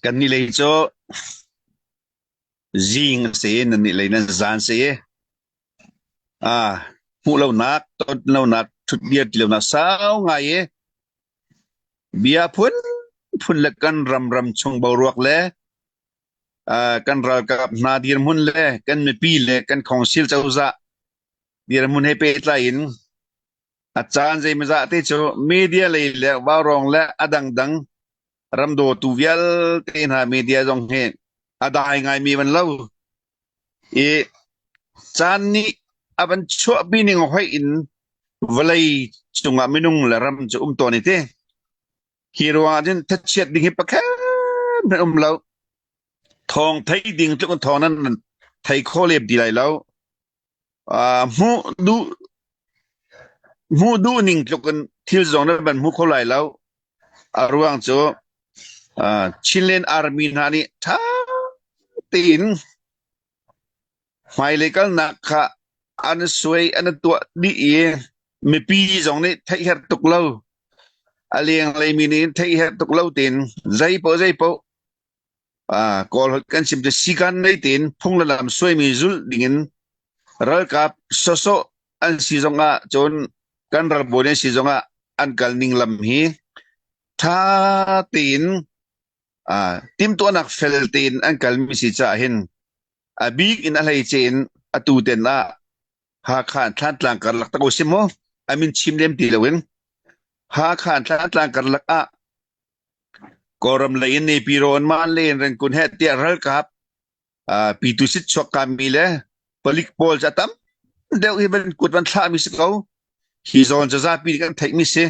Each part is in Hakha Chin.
Kan nih lei cu zing a si i nan nih lei nan zan si i ah hmuh lonak, ton lonak, ṭhut dir ti lonak sau ngai i bia phunphun le kan ram ram chung boruak le kan ralkap hna dirhmun le kan mipi le kan khongsil cozah dirhmun he pehtlai in a caan zeimawzah te cu media lei le vaurawng le a dangdang ramdawtu vialte hna media zong hi a dai ngaimi van lo i caan nih a van chuahpi ning hoih in vawlei cungah minung le ram cu um tawn i ti. Hi ruangah cun thachiat ding hi pakhat hmanh um lo. Thawng thei ding tluk in thawng nan thei kho lem ti lai lo. Hmuh duh hmuh duh ning tluk in thil zong nan van hmu kho lai lo. A ruang cu Chinland Army hna nih ṭha tein hmailei kalnak kha an suai an tuah dih i mipi zong nih theih herh tuk lo a lenglei mi nih theih herh tuk lo tein zeipaoh zeipaoh Kawl holh kan chim cu sikan nei tein phung le lam suaimi zulh dingin ralkap sawsawh an si zongah cun kan ralbawi an si zongah an kal ning lam hi ṭha tein timhtuahnak fel tein an kalmi si caah hin a bik in a hleice in atu ten ah Hakha Thlantlang karlak tak usim mu a min chim lem ti loin Hakha Thlantlang karlak ah Kawlram lei in Nepiro in man le in Rengkun he tiah ralkap pitu sit chuak kami le palik pawl ca tam deuh hi van kut van thlah mi si ko hi zawn ca zapi kan theih mi si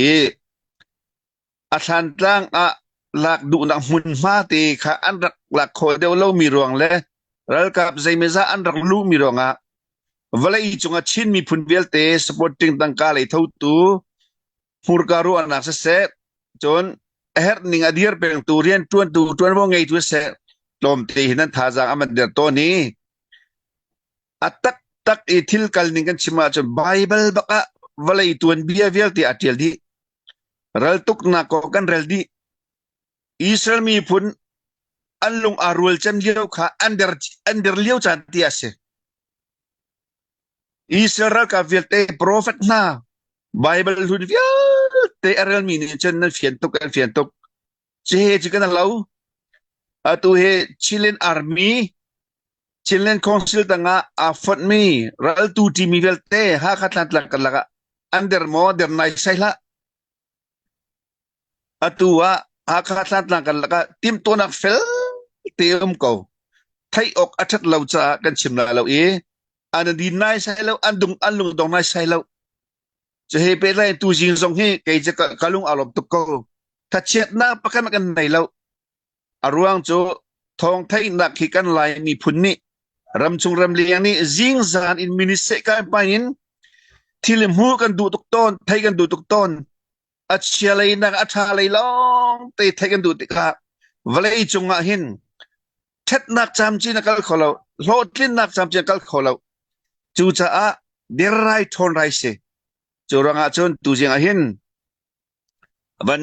i a thlantlang ah lak duhnak hmunhma te kha an rak lak khawh deuh lomi ruang le ralkap zeimawzah an rak luhmi ruangah vawlei cungah Chin miphun vialte supporting tangka lei thotu hmurka ruahnak siseh cun a herh ning a dir pengtu rianṭuantu ṭuanvo ngeitu siseh tlawmte hin an thazaang a man der tawn i a taktak i thil kal ning kan chim ahcun Baibal bak ah vawlei tuanbia vialte a ṭial dih. Raltuknak kong kan rel dih. Israel miphun an lung aa rual cem lio kha an der, an der lio caan ti a si. Israel ralkap vialte profet hna Bible hlun vialte a relmi nih cun nan fian tuk an fian tuk. Cihe cu kan lo. Atu hi Chilean Army Chinland Council tangah aa fonhmi raltu ṭimi vialte Hakha Thlantlang karlak ah an der maw der nai sai hlah. Atu ah Hakha Thlantlang karlak ah timhtuahnak fel te um ko. Theih awk a ṭhat lo caah kan chim lai lo i an din nai sai lo, an dung an lungdong nai sai lo. Cu he pehtlai tu zing zong hi kei cu ka lung aa lawm tuk ko. Thachiatnak pakhat kan nei lo. A ruang cu thawngtheihnak hi kan Lai miphun nih ramchung ramleng nih zingzan in miniseh kai pai in thil hmuh kan duh tuk tawn, theih kan duh tuk tawn. A chia lei nak a ṭha lei lawng te theih kan duh tikah vawlei cungah hin ṭhatnak camcin a kal kho lo, hlawhtlinnak camcin a kal kho lo. Cucaah derrai ṭhawn rai si. Cu ruangah cun tuzing ah hin van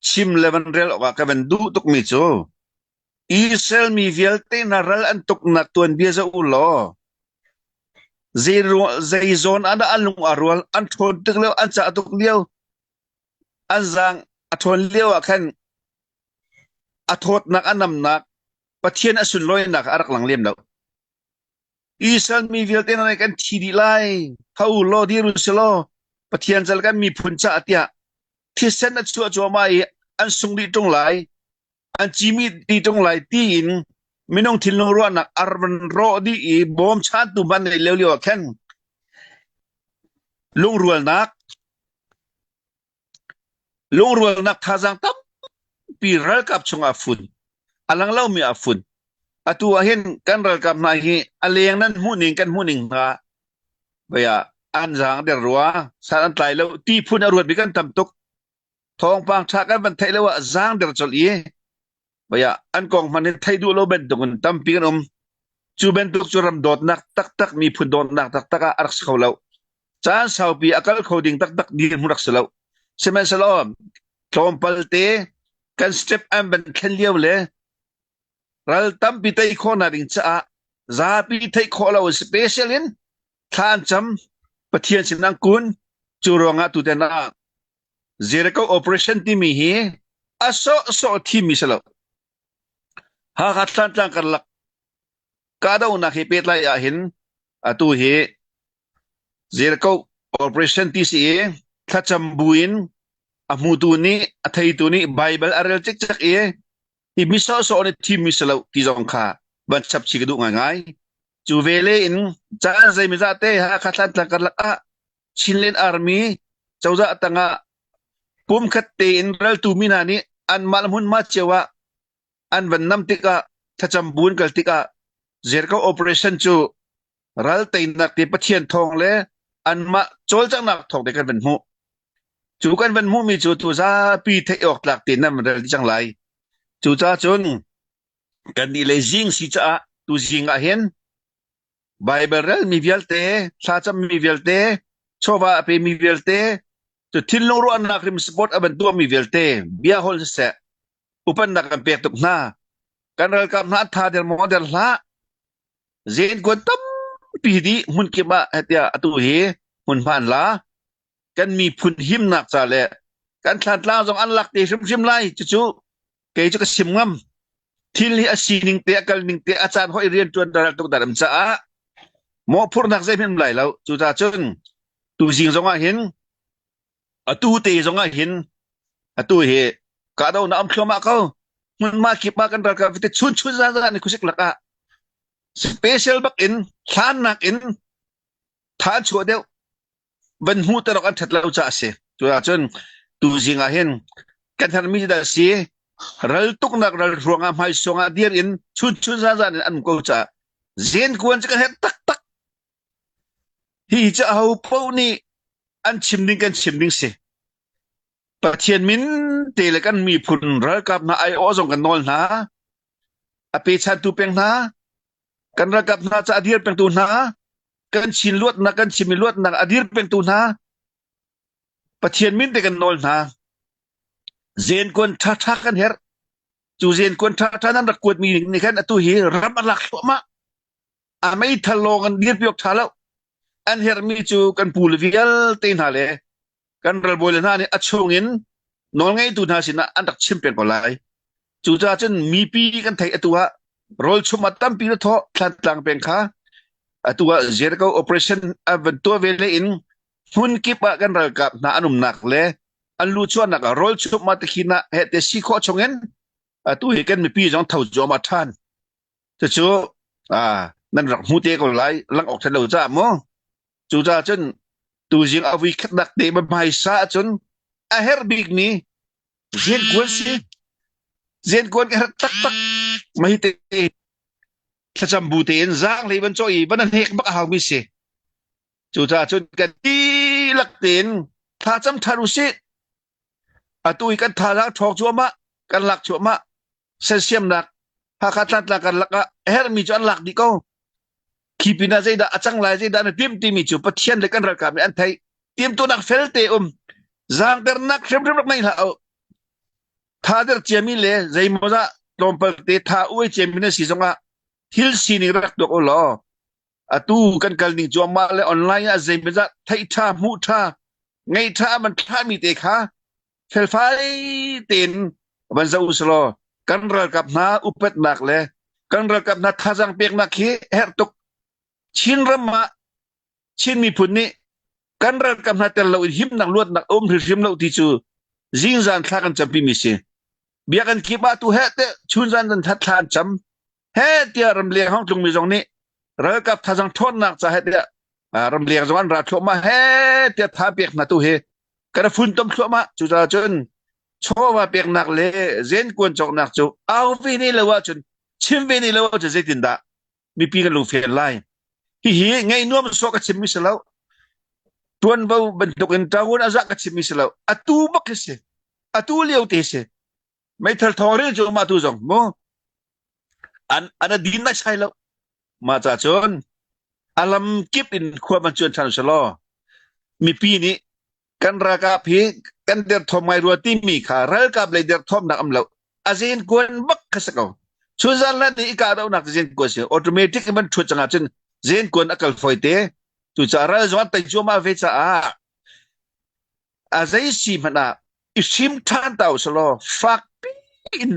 chim le van rel awkah ka van duh tukmi cu Israel mi vialte hna ral an tuknak tuanbia zoh u law zei zawn ah dah an lung aa rual an ṭhawn tuk lio an cah tuk lio an zaang a ṭhawn lio ah khan a thawtnak a namnak Pathian a sunlawinak a rak lang lem lo. Israel mi vialte hna nih kan thi dih lai tho law dir u si law Pathian cal kan miphun caah tiah thisen a chuah cuahmah i an sung dih ṭung lai an cimi dih ṭung lai tiin minung thinlung ruahnak ar van rawh dih i bawmchantu hmanh nei lio lio ah khan lungrualnak Lungrualnak thazaang tampi ralkap chungah a fun. A lang lomi ah a fun. Atu ah hin kan ralkap hna hi a leng nan hmuh ning kan hmuh ning hna vei ah an zaang der rua san an tlai lo ti phun a ruatmi kan tam tuk. Thawngpang ṭha kan van theih lo ah zaang der colh i Baya an kong hmanh in theih duh lo bantuk in tampi kan um. Cu bantuk cu ram dawtnak taktak miphun dawtnak taktak ah a rak si kho lo. Caan saupi a kal kho ding taktak dirhmun rak si lo. Sihmanhsehlaw tlawmpal te Kan step an van thlen lio le ral tampi tei khawhnak ding caah zapi theih khawh lo special in thla an cam Pathian sin an kun cu ruangah tuten ah Jericho operation timi hi a sawhsawh thimmi si lo. Hakha Thlantlang karlak kahdohnak he pehtlai ahhin atu hi Jericho operation ti si i thlacam buin a hmutu nih a theitu nih Baibal a rel cikcek i hi mi sawhsawh nih thimmi si lo ti zong kha van chap chih ka duh ngaingai. Cu ve le in caan zeimawzah te Hakha Thlantlang karlak ah Chinland Army cozah tangah pumkhat tein raltu mi hna nih anmah le hmunhma cio ah an van nam tikah thlacam bu an kal tikah Jericho operation cu ral teinak te Pathian thawng le anmah cawlcanghnak thawng te kan van hmuh. Cu kan van hmuhmi cu tu zapi theih awk tlak tein nan van rel dih cang lai. Cucaah cun kan nih le zing si caah tu zing ah hin Baibal relmi vialte, thlacammi vialte, chawva a pemi vialte, cu thinlung ruahnak rim support a van tuahmi vialte bia hol siseh, upannak kan pek tuk hna. Kan ralkap hna an tha der maw der hlah. Zen kuan tampi dih hmunkip ah hetiah atu hi hmunhma an la. Kan miphun himnak ca le kan thlantlang zong an lak te hrimhrim lai. Cucu kei cu ka sim ngam. Thil hi a sining te a kal ning te a caan hoi rian ṭuan ral tuk dar am caah mawhphurhnak zeihmanh um lai lo. Cucaah cun tuzing zong ah hin atu te zong ah hin atu hi kahdohnak um thluahmah ko. Hmunhma kip ah kan ralkap te chun chun zan zan ni khuasik lakah special bak in hlannak in tha an chuah deuh van hmuh te an ṭhat lo caah a si. Cucaah cun tuzing ah hin kan herhmi dah si ral tuknak ral ruangah hmaisuang ah dir in chun chun zan zan in an um ko caah zen kuan cu kan herh taktak. Hi cu aho paoh nih an chim ding kan chim ding si. Pathian min te le kan miphun ralkap hna aiawh zong kan nawl hna. A pechantu peng hna, kan ralkap hna ca a dir pengtu hna, kan Chin luatnak kan Chinmi luatnak a dir pengtu hna Pathian min te kan nawl hna. Zenkuan ṭhaṭha kan herh. Cu zenkuan ṭhaṭha nan rak kuatmi nih khan atu hi ram a lak thluahmah. A meithal lawng an dirpi awk ṭha lo. An herhmi cu kan pu le vialte hna le kan ralbawi le hna nih a chungin nawlngeitu hna sinah an rak chim peng ko lai. Cucaah cun mipi kan theih atu ah rawlchum ah tampi na thawh Thlantlang peng kha atu ah Jericho operation a van tuah ve le in hmun kip ah kan ralkap hna an umnak le an luhchuahnak ah rawlchum ah tikhin ah he te si khawh chungin atu hi kan mipi zong tho zuam ah ṭhan. Cucu ah nan rak hmu te ko lai lang awk ṭhat lo caah mu. Cucaah cun tuzing a vui khatnak te hmaisa ahcun a herh bikmi riankuan si. Riankuan ka herh taktak. Mah hi te thlacam bu tein zaanghlei van cawh i van a hnek bak a haumi si. Cucaah cun kan dihlak tein thlacam ṭhan usih. Atu i kan thazaang ṭhawng cuahmah, kan lak cuahmah. Sersiamnak Hakha Tlantlang karlak ah a herhmi cu an lak dih ko. Khi pinah zeidah a cang lai, zeidah na timh timi cu Pathian le kan ralkap nih an theih. Timtunak felte um. Zaangdernak hrimhrim rak nei hlah u. Thader ciami le zeimawzah tlawmpal te tha uai ciami na si zongah thil sining rak tuak u law atu kan kal ning cuahmah le online ah zeimawzah theih ṭha hmuh ṭha ngeih ṭha man thlahmi te kha felfai tein van zoh usulaw kan ralkap hna upatnak le kan ralkap hna thazaang peknak hi herh tuk Chin ram ah Chin miphun nih kan ralkap hna tel lo in himnak luatnak a um hrimhrim lo ti cu zingzan thla kan campi mi si biakinn kip ah tu he te chunzan nan thla an cam he tiah ramleng hong tlungmi zong nih ralkap thazang ṭhawnnak ca he tiah ramleng zong an ra thluahmah he tiah tha pek hna tu hi kan funtom thluahmah cucaah cun chawva peknak le zenkuan cawknak cu au ve ne lo ahcun chim ve ne lo ahcun zeitindah mipi kan lungfel lai hihi ngaih nuam sawh ka chimmi si lo tuanvo bantukin ṭangun a zah ka chimmi si lo atu bak hi si atu lio te si meithal thawng ril cu mah tu zong mu an an a din nai sai lo mah ca cun a lam kip in khua man cuan ṭhan selaw mipi nih. Kan ralkap hi kan derthawm ngai rua timi kha ralkap lei derthawmnak am lo. A zen kuan bak kha si ko. Chunzan lan i kahdohnak zen kuan si automatic in van ṭhuat cang ahcun zen kuan a kal fawi te. Cucaah ral zong an tei cuahmah ve caah a zei si hmanh ah i hrim ṭhan ta usalaw fakpi in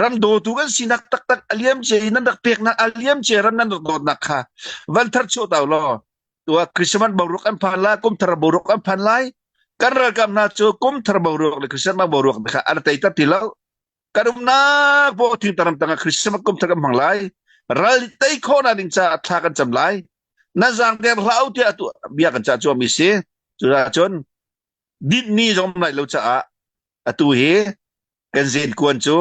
ram dawtu kan sinak taktak a liam cia i nan rak peknak a liam cia ram nan rak dawtnak kha van thar chuah ta law tua Christmas boruak an phan lai kum thar boruak an phan lai kan ralkap hna cu kum thar boruak le Christmas boruak kha an tei ter ti lo kan umnak bo thing taram tangah Christmas kum thar kan hmang lai ral tei khawhnak ding caah thla kan cam lai na zaang der hlah u tiah tu bia kan cah cuami si cucun dinh ni zong lai lo caah atu hi kan zen kuan cu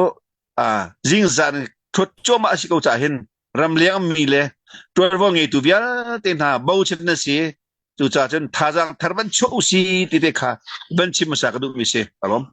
zingzan thut cuahmah a si ko caah hin ramleng mi le tuanvo ngeitu vialte hna bochan na si cucaah cun thazaang thar van chuah u si ti te kha van chim hmasa ka duhmi si alom.